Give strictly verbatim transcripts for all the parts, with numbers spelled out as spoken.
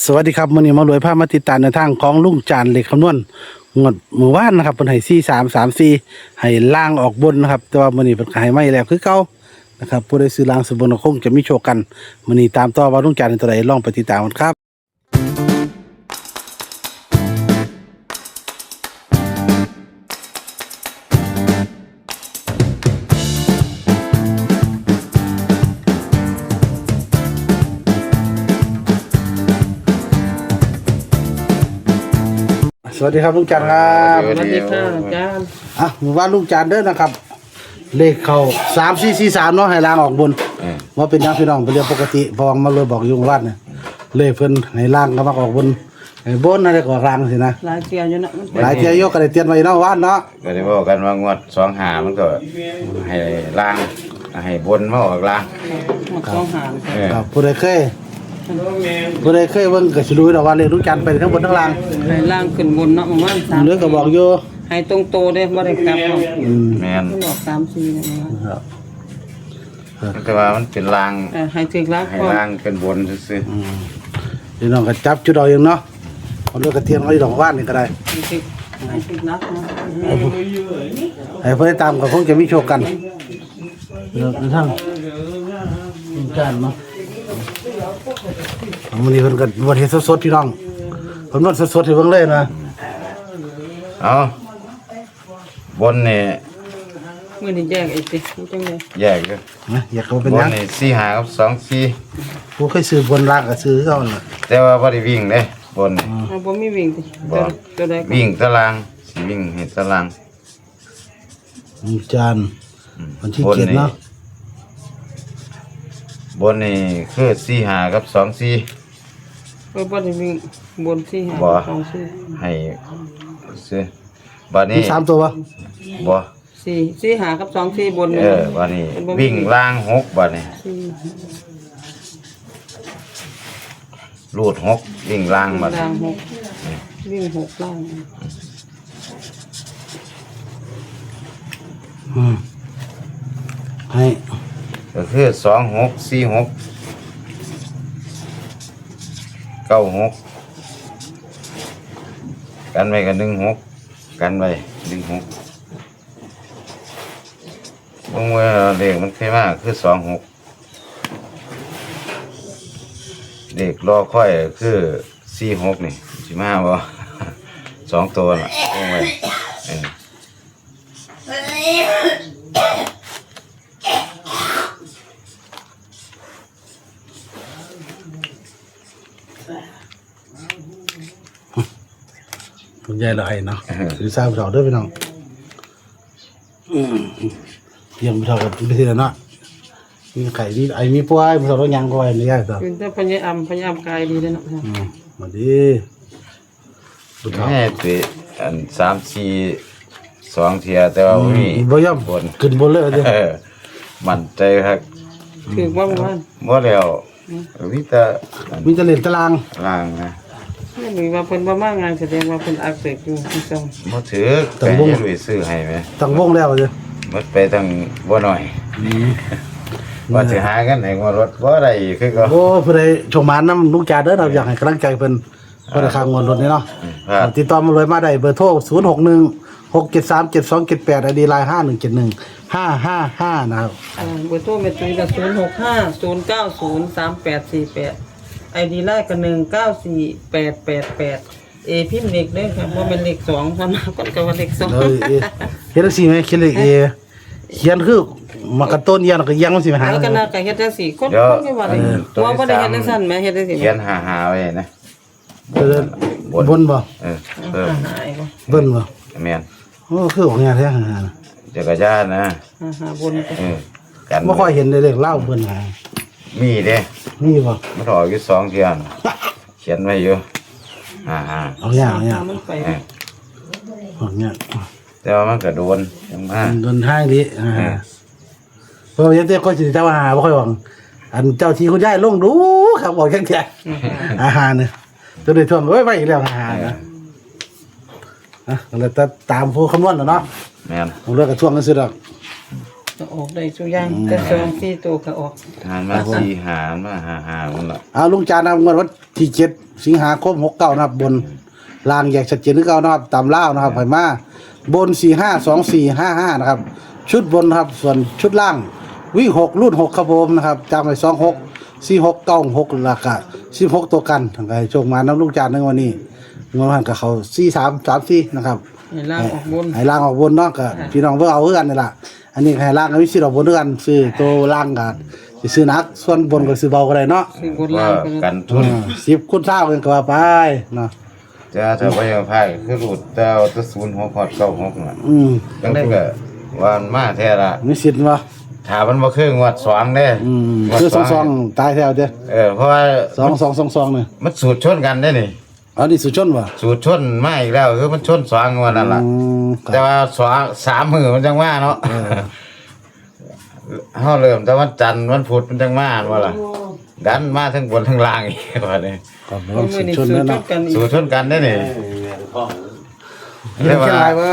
สวัสดีครับ มื้อนี้หมารวยพามาติดตามแนวทางของลุงจานเลขคำนวณงวดมื้อวานนะครับ เพิ่นให้สี่สามสามสี่ ให้ล่างออกบนนะครับ แต่ว่ามื้อนี้เพิ่นก็ให้มาอีกแล้วคือเก่านะครับ ผู้ใดซื้อล่างซื้อบนก็คงจะมีโชคกัน มื้อนี้ตามต่อว่าลุงจานให้ตัวใด ลองไปติดตามกันครับ สวัสดีครับลุงจานครับ สวัสดีค่ะอาจารย์ อ่ะ มื้อวานลุงจานเด้อนะครับ เลขเข้าสามสี่สี่สาม เนาะ ให้ล่างออกบน เออ ว่าเป็นหยังพี่น้อง เป็นเรื่องปกติ เพราะว่าหมารวยบอกอยู่วานเนี่ย เลขเพิ่นให้ล่างก็มาออกบน ให้บนอะไรก็ออกล่างสินะ หลายเทื่ออยู่เนาะ มันเป็น หลายเทื่ออยู่ ก็ได้เตือนไว้เนาะวานเนาะ ก็ได้บอกกันว่างวดสองห้ามันก็ให้ล่าง ให้บนมาออกล่าง หมดสองห้า เออ ครับ ผู้ใดเคย ผู้ใดเคยเบิ่งก็สิรู้แล้วว่าเลขลุงจานไปทั้งบนทั้งล่าง ให้ล่างขึ้นบนเนาะ ประมาณสาม เรื่องก็บอกอยู่ ให้ตรงโตเด้ บ่ได้กลับเนาะ อืม แม่น มันออกสามสี่เนี่ยนะ ครับ แต่ว่ามันเป็นล่าง เออ ให้ถือหลัก ให้ ก่อน ล่างเป็นบนซื่อๆ อืม พี่น้องก็จับจุดเอาเองเนาะ เอาเรื่องกระเทียมเอาอีดอกว่านนี่ก็ได้ ให้ถือ ให้ถือหลักเนาะ ให้เพิ่นได้ตามก็คงจะมีโชคกัน เรื่องทางจานเนาะ มื้อนี้เพิ่นก็นวดเฮ็ดสดๆพี่น้อง เพิ่นนวดสดๆให้เบิ่งเลยนะ เอา บนนี่ มื้อนี้แยกอีกติ มันจังได๋ แยกอยู่ นะ แยกก็เป็นหยัง บนนี่สี่ห้ากับสองสี่ ผู้เคยซื้อบนล่างก็ซื้อคือเก่านั่นล่ะ แต่ว่าบ่ได้วิ่งเด้ บนนี่ อืม เอาบ่มีวิ่งติ บ่ ตัว ตัวใดก่อน วิ่งตาราง สิวิ่งให้ตาราง วันจันทร์ อืม วันที่ บนนี่ เจ็ดเนาะ บนนี่คือสี่ห้ากับสองสี่ เออ บ่ได้วิ่งบนสี่ห้า บ่ กับสองสี่ ให้ซื้อ บัดนี้ มีสามตัวบ่ บ่ สี่ สี่ห้ากับสองสี่บน เออ บัดนี้ เป็นบ่มี วิ่งล่างหก บัดนี้ สี่ รูดหก วิ่งล่าง วิ่ง บัดนี้ ล่างหก อืม วิ่งหกล่าง อืม ให้ ก็คือสองหก สี่หก เก้าหก กันไว้กับหนึ่งหก กันไว้หนึ่งหก เบิ่งว่าเลขมันเคยมาคือสองหก เลขรอคอยคือสี่หก นี่ สิมาบ่ สองตัวน่ะ เบิ่งไว้ เออ คุณยายเราไอเนาะ เออ ซื้อซาผู้เฒ่าเด้อพี่น้อง อืม เยี่ยมผู้เฒ่ากันไปทีละเนาะ มีไข้ มีไอ มีป่วย ผู้เฒ่าเรายังก็ไอ ไม่ยากต่อ เป็นแต่พญาอำ พญาอำกายดีเลยเนาะ อืม มาดี ผู้เฒ่า แม่ไปอันสามสี่สองเทื่อ แต่ว่า อืม มี บ่ยอม บน ขึ้นบนเลยเด้อ เออ มั่นใจครับ ถือว่าบ่ว่า บ่แล้ว อืม มีแต่อัน มีแต่เล่นตาราง ล่างนะ นี่หรือว่าเพิ่นบ่มาง่าย แสดงว่าเพิ่นอักเสบอยู่พี่จอม บ่ถือ ตั้งวง ไปให้ลุยซื้อให้ไหม ตั้งวงแล้วเด้อ หมดไปตั้งบ่น้อย อืม ว่าสิหาเงินให้งวดรถบ่ได้อีกคือเก่า โอ้ ผู้ใดโชคหมานนำลุงจานเด้อ เราอยากให้กำลังใจเพิ่น เพิ่นได้ค่างวดรถนี่เนาะ อืม ครับ ติดต่อหมารวยมาได้ เบอร์โทร ศูนย์หกหนึ่ง หกเจ็ดสาม เจ็ดสองเจ็ดแปด ไอดีไลน์ ห้าหนึ่งเจ็ดหนึ่ง ห้าห้าห้า นะครับ อ่า เบอร์โทรแม่ตุ้ยก็ ศูนย์หกห้า ศูนย์เก้าศูนย์ สามแปดสี่แปด ไอดีไลน์ก็ หนึ่งเก้าสี่แปดแปดแปด เอ พิมพ์เลขเด้อค่ะ บ่แม่นเลขสอง ส่วนมากคนก็ว่าเลขสอง เออ เอ เฮ็ดจังซี่ไหม เขียนเลข เอ เขียนคือหมากกระต้นเอียง แล้วก็เอียงจังซี่ไหม แล้วก็น่าก็เฮ็ดจังซี่ คน เดี๋ยว คนก็ว่า เออ ตัวบ่ได้เฮ็ดจังซั่นแหม เฮ็ดจังซี่แหม เขียนห้าห้าไว้นะ เออ บน บนบ่ เออ เพิ่ม ห้าห้าอีกบ่ เบิ้ลบ่ แม่น โอ้ คือออกงานแท้ ห้าห้า นะ จักรยานนะ ห้าห้าบน เออ กัน บ่ค่อยเห็นเลยเลขลาวเบิ้ล ห้าห้า มีเด้ มีบ่ มันออกอยู่สองเทื่อน่ะ เขียนไว้อยู่ ห้าห้า เอายาก เอายาก มันไป เออ ออกยาก แต่ว่ามันก็โดนจังมา โดนท้ายดิ อ่า เออ เพราะว่ายังแต่คนสิเจ้าหาบ่ค่อยหวัง อันเจ้าที่คุณยายลงดูครับ บอกจังแท้ อืม อาหารเนี่ย จนได้ท่วง โอ้ย ไว้อีกแล้ว อาหารนะ เออ อ่ะ ก็เลยตามผู้คำนวณน่ะเนาะ แม่น ผมเลือกกระท่วงกันสุดดอก ก็ออกได้ทุกอย่าง อืม แต่สองสี่ตัวก็ออก หารมา ครับผม สี่หารมาห้าห้า มันละ เอาลุงจานนะ งวดวันที่เจ็ด สิงหาคมหกเก้านะครับ บนล่างแยกชัดเจนคือเก่านะครับ ตามลาวนะครับ ให้มาบน สี่ห้า สองสี่ ห้าห้า นะครับ ชุดบนนะครับ ส่วนชุดล่างวิ่งหก รูดหกครับผมนะครับ จำไว้ สองหก สี่หก เก้าหก แล้วก็ สิบหก ตัวกัน ก็ให้โชคมานำลุงจานในวันนี้ งวดนั้นก็เข้า สี่สาม สามสี่ นะครับ ให้ล่างออกบน ให้ล่างออกบนเนาะ ก็ ค่ะ พี่น้องเบิ่งเอาคือกันนี่ล่ะ อันนี้ให้ล่างก็มีสิทธิ์ออกบนคือกัน ซื้อตัวล่างก็สิซื้อหนัก ส่วนบนก็ซื้อเบาก็ได้เนาะ ซื้อบนล่างไปเลย กันทุน อ่า สิบคูณซาวกันก็ว่าไปเนาะ จะถ้าบ่อยากพลาดคือรูดแต่เอาแต่ ศูนย์หก ฮอด เก้าหก น่ะ อืม จังซี่ก็ว่ามันมาแท้ละ มีสิทธิ์บ่ ถ้ามันบ่คืองวดสองเด้ อืม งวด คือ สอง สอง ตายแท้เด้อ เออ เพราะว่า สองสองสองสอง นี่ มันสูตรชนกันเด้นี่ อันนี้สูตรชนบ่ สูตรชนมาอีกแล้ว คือมันชนสองงวดนั่นล่ะ อืม ครับ แต่ว่าสอง สามมื้อมันจังมาเนาะ เออ เฮาเริ่มแต่วันจันทร์วันพุธมันจังมาแม่นบ่ล่ะ ดันมาทั้งบนทั้งล่างอีกบัดนี้ ครับ มื้อนี้สูตรชนแล้วเนาะ สูตรชนกันเด้นี่ เรียกว่า เขียนหลายบ่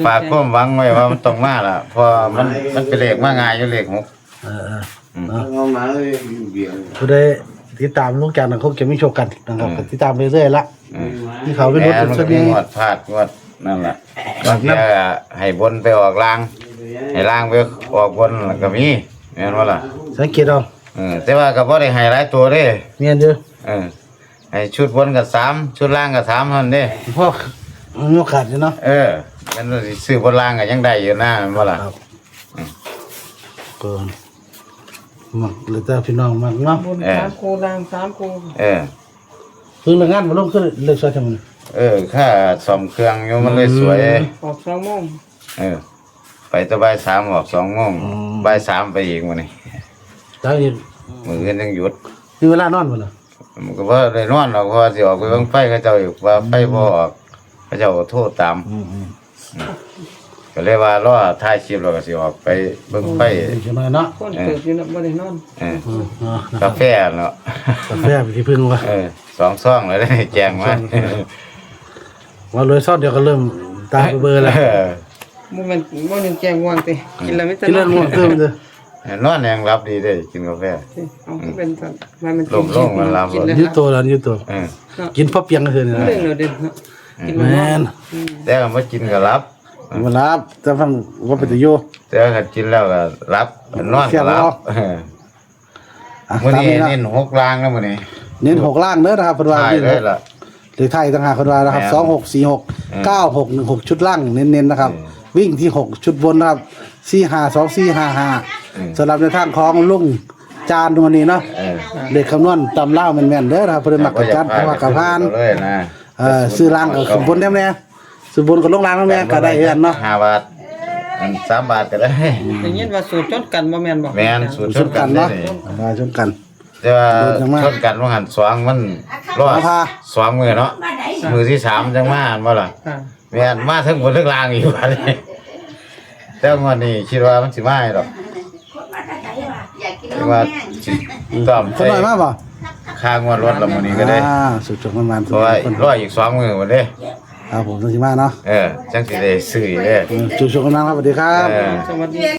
ฝากความหวังไว้ว่ามันต้องมาล่ะ เพราะมัน มันเป็นเลขมาง่ายอยู่เลขหก เออๆ อืม เนาะ เอามาเลยเบียง ผู้ใดติดตามลุงจานก็คงจะมีโชคกันนะครับ อืม ก็ติดตามไปเรื่อยๆละ อืม ที่เขาเป็นรถ แหม มันก็มี ส่วนใหญ่ งวดพลาดงวดนั่นล่ะ ครับ บางเทื่อให้บนไปออกล่าง ให้ล่างไปออกบนก็มี แม่นบ่ล่ะ สังเกตเอา เออ แต่ว่าก็บ่ได้ให้หลายตัวเด้ แม่นอยู่ เออ ให้ชุดบนก็สาม ชุดล่างก็สามเท่านั้นเด้ พอมีโอกาสอยู่เนาะ เออ มันสิซื้อบนล่างก็ยังได้อยู่นะ แม่นบ่ล่ะ ครับ อืม ก็มัก แล้วแต่พี่น้องมักเนาะ บน เออ สามคู่ ล่างสามคู่ เออ เพิ่งเลิกงานมาลงคือเลขสวยจังมื้อนี้ เออ ค่าซ่อมเครื่องอยู่มันเลยสวย อืม ออกสองโมง เออ ไปแต่บ่ายสามออกสองโมง อืม บ่ายสามไปอีกมื้อนี้ แล้วอีก มื้ออื่นยังหยุด มีเวลานอนบ่ล่ะ มันก็บ่ได้นอนดอก เพราะว่าสิออกไปเบิ่งไฟเขาเจ้าอีก ว่าไฟบ่ออก เขาเจ้าก็โทรตาม อืมๆ ก็เลยว่ารอถ่ายคลิปแล้วก็สิออกไปเบิ่งไฟ อีกจังหน่อยเนาะ คนเติบอยู่เนาะ บ่ได้นอน เออ อืม เนาะ กาแฟเนาะ กาแฟเป็นที่พึ่งวะ เออ สองซองแล้วได้แจ้งมา สองซอง ว่ารวยซองเดียวก็เริ่มตาเบลอๆแล้ว เออ บ่แม่น บ่แม่นแจ้งง่วงติ กินแล้วมีแต่ กินแล้วง่วงเติมเลย นอนยังหลับดีเด้ กินกาแฟ เอา เป็นซั่น ว่ามัน ลมลงมันหลับ กินแล้ว ยืดตัวแล้วยืดตัว เออ เนาะ กินพอเปียงก็คือนี่นะ เรื่องเราเด่นเนาะ กินแล้วนอน แม่น อืม แต่ว่าบ่กินก็หลับ บ่หลับ แต่ฟังว่าเป็นตาอยู่ แต่ว่าคันกินแล้วก็หลับ นอนก็หลับ เสียงบ่ออก เออ อ่ะ มื้อนี้ ตามนี้นะ เน้นหกล่างนะมื้อนี้ เน้นหกล่างเด้อนะครับ เพิ่นว่า ถ่ายเลยล่ะ เลขไทายต่างหากเพิ่นว่านะครับ แม่น สองหกสี่หก เออ เก้าหกหนึ่งหก ชุดล่างเน้นๆนะครับ เออ วิ่งที่หก ชุดบนนะครับ สี่ห้าสองสี่ห้าห้า เออ สำหรับในทางของลุงจานวันนี้เนาะ เออ เลขคำนวณตำลาวแม่นๆเด้อนะครับ เพิ่นมักกะจัด แต่ว่าอย่าพลาด เพิ่นว่ากะผ่าน ก็ซื้อเอาเลยนะ เออ ซื้อล่างก็ขึ้นบนแน่ๆ ซื้อบนก็ลงล่างแน่ๆก็ได้คือกันเนาะ ห้าบาท อัน สามบาทก็ได้ ได้ยินว่าสูตรชนกันบ่แม่นบ่ แม่น สูตรชนกันเด้นี่ มาชนกัน แต่ว่า โดนจังมาก ชนกันว่าหั่นสองมันรอด มาพา สองมื้อเนาะ มื้อที่สามจังมาหั่นบ่ล่ะ ค่ะ แม่น มาทั้งบนทั้งล่างอีกบัดนี้ แต่งวดนี้คิดว่ามันสิมาให้ดอก แต่ว่าสิต้อม คนน้อยมาบ่ ค่างวดรถละมื้อนี้ก็ได้ อ่า สุขๆมันๆ เพราะว่ารออีกสองมื้อพุ่นเด้ ครับผม จังสิมาเนาะ เออ จังสิได้ซื้ออีกเด้ อืม สุขๆมันๆครับ สวัสดีครับ เออ สวัสดี